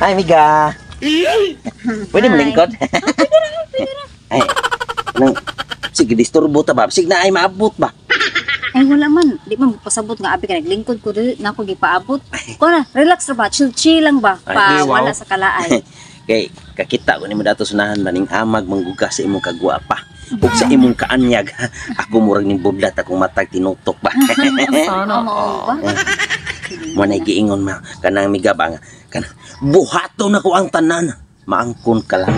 Hi, Miga. Pwede mo lingkod? Ay, nang, sige, disturbo ta ba? Sige na ay maabot ba? Ay, wala man. Di man pasabot nga abi ka naglingkod ko dili na ako gipaabot. Ko na, relax ra ba? Chill chill lang ba? Ay, Pa di, wow. wala sa kalaay. Kay kakita ko nimo dato sunahan maning amag mangguga sa imong kagwapa ug sa imong kaanyag. Ako murag ning budlat akong matag tinutok ba. Sana Mao ba? Mo na giingon ma kanang miga ba nga kanang buhaton nako ang tanan, maangkon ka lang.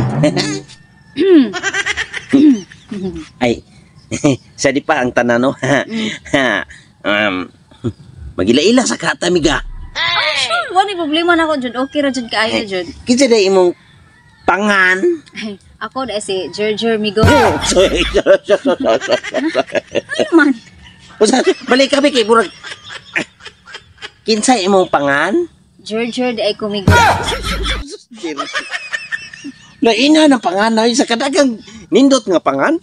Ay, sa di pa ang tanan, no. Magila-ila sa kata, miga. Sure, wala problema na ako jud. Okay ra jud kaayo jud. Kinsa day imong pangan? Ay, ako da si Jerjer Migo. Sorry, sorry, sorry, sorry, sorry. Ano man? Usa, balik kami kay murag. Kinsa imong pangan? Jerjer di ay kumigo. Laina ng pangan na sa kadagang nindot nga pangan.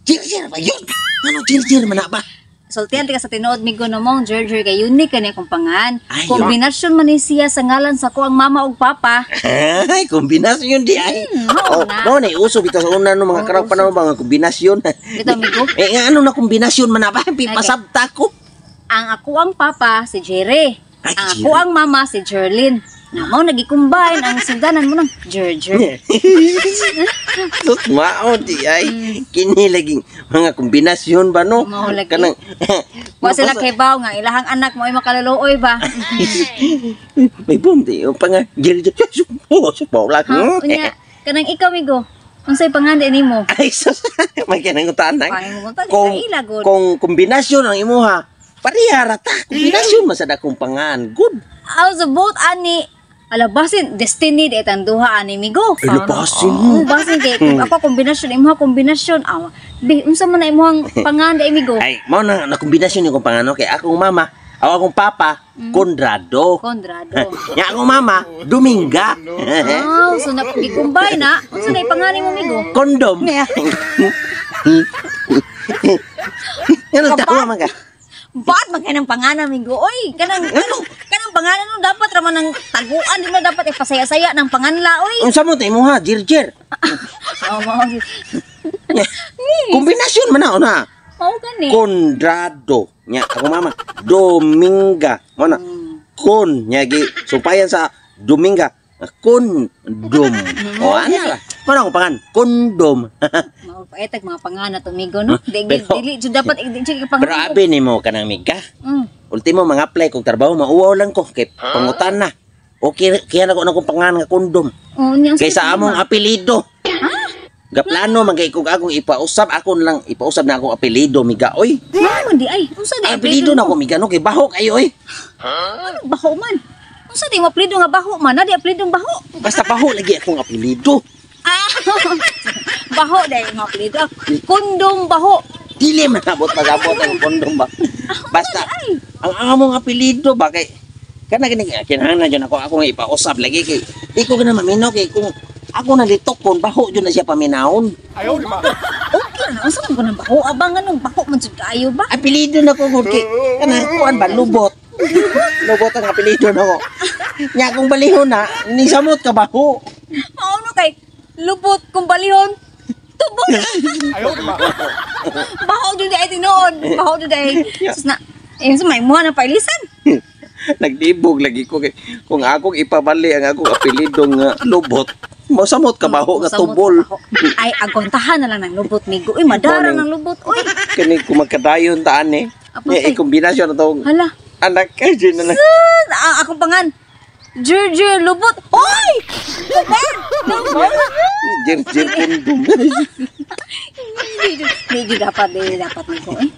Jirjir ba yun? Ano jirjir man na ba? Sultian ka sa tinuod, migo, no mong Jerjer kay unique kani akong pangan. Ay, Kombinasyon man ni siya sa ngalan sa ko ang mama ug papa. Ay, kombinasyon di ay. Mao Oh, na. mao na uso bitaw sa una no mga Oo, karaw pa na mga kombinasyon. Bitaw, migo. Eh nga ano na kombinasyon man na ba? Pipasabta ko. Ang ako ang papa si Jerry. Ay, Ang Jerry. ako ang mama si Jerlyn. Na mao nagikumbine ang sundanan mo ng Jerjer. Sus, mao di ay. Kini laging mga kombinasyon ba, no? Mao lagi. Kanang Wa sila kay baw nga ilahang anak mo ay makaluluoy ba. May boom di yung panga jirjir. Oh, wala Ha, unya kanang ikaw, migo. Unsay pangan di nimo? Ay, sus, may kinangutan na. Pangin mo ta Kung, ila gud. kung kombinasyon ang imuha, pareha ra ta. Kombinasyon man sa dakong pangan. Good. Aw sa both ani alabasin destiny di itang duha ani, migo. Ay, labasin Oo, basin kay kung ako kombinasyon imuha kombinasyon aw. Bi unsa man na imuhang pangan di, migo? Ay, mao na na kombinasyon yung pangan, kay akong mama, aw akong papa, Conrado. Conrado. Nya akong mama, Dominga. Aw, so na gikumbay na. Unsa na ipangan nimo, migo? Kondom. Ano tawa man ka? Ba't man kay ng pangalan, migo? Oy, kanang kanang kanang pangalan no dapat ra man ang taguan, di man dapat ipasaya-saya ng panganla, oy. Unsa mo ta imuha, Jirjir? Aw, mao. Kombinasyon man na una. Mao gani. Conrado. Nya ako mama, Dominga. Mo na. Kon nya gi sumpayan sa Dominga. Kondom. O ana ra. Mo na akong pangan, kondom. Mao paetag mga pangalan to, migo, no. Di dili jud dapat di jud Pero ipangan. abi nimo kanang miga. Ultimo mga apply kog trabaho mauwaw lang ko kay pangutan na. Okay, kaya na ko na akong pangan nga kondom. Oh, nya Kay sa among apelyido. Gaplano man kay kog akong ipausab, ako na lang ipausab na akong apelyido, miga oy. Mao man di ay. Unsa di Ang apelyido na ako, miga, no kay bahok ayo oy. Ano baho man? Unsa di mo apelyido nga baho man? Na di apelyido baho. Basta baho lagi akong apelyido. Ah. Baho dahil nga apelyido. Ah, kondom baho. Dili man abot magabot ang kondom ba. Basta ang among apelyido ba kay kana gani kinahanglan jud ako akong ipausab lagi kay di ko gana maminaw kay kung ako na litok kon baho jud na siya paminawon. Okay na unsa man kuno baho abang anong baho man jud kaayo ba? Apelyido na ko gud kay kana kuan ba lubot. Lubot ang apelyido na ko. Nya kung balihon na ni samot ka baho. Mao no kay lubot kung balihon. Tubol. Baho jud ay tinuod. Baho jud ay. Sus na. Eh, sa may muha na pailisan. Nagdibog lagi ko kay kung akong ipabali ang akong apelyido nga lubot, mosamot ka baho nga Samot tubol. ka baho. Ay, agontahan na lang ng lubot, migo. Uy, madara Morning. ng lubot. Uy, Kani kung magkadayon taan eh. Apatay. May kombinasyon na tong hala. anak kay na lang. Sus, ang akong pangan. Jerjer lubot. Oy! Lubot! Lubot! Jir jir kondom. Hindi dapat, di dapat migo eh.